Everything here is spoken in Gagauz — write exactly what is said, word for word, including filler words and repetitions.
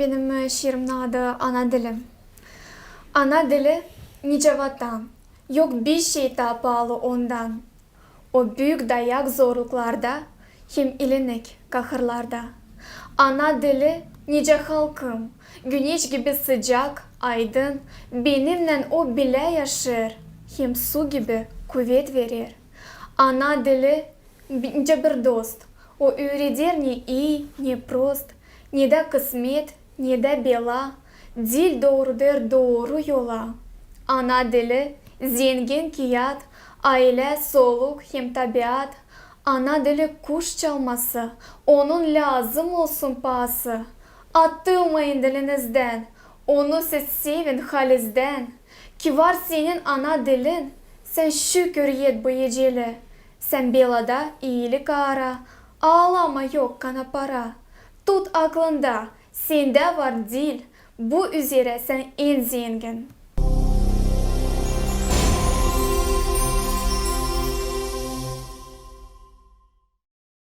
Benim, e, şiirimin adı Ana dilim. Ana dili nicä vatan, yok bir şey taa paalı ondan. O büük dayak zorluklarda hem ilinik kahırlarda. Ana dili nicä halkım, güneş gibi sıcak, aydın, benimnän o bilä yaşêêr, hem su gibi kuvet verer. Ana dili nicä bir dost, o üüreder ne ii, ne prost, ne dä kısmet, ne dä bela, dil doorudêr dooru yola. Ana dili zengin kiyat, aylä, soluk hem tabiat. Ana dili kuş çalması, onun lääzım olsun paası. Atılmayın dilinizdän, onu siz sevin halizdän. Ki var senin ana dilin, sän şükür et bu eceli. Sän belada iilik ara, aalama, yok kana para. Tut aklında, sendä var dil, bu üzerä sän en zengin.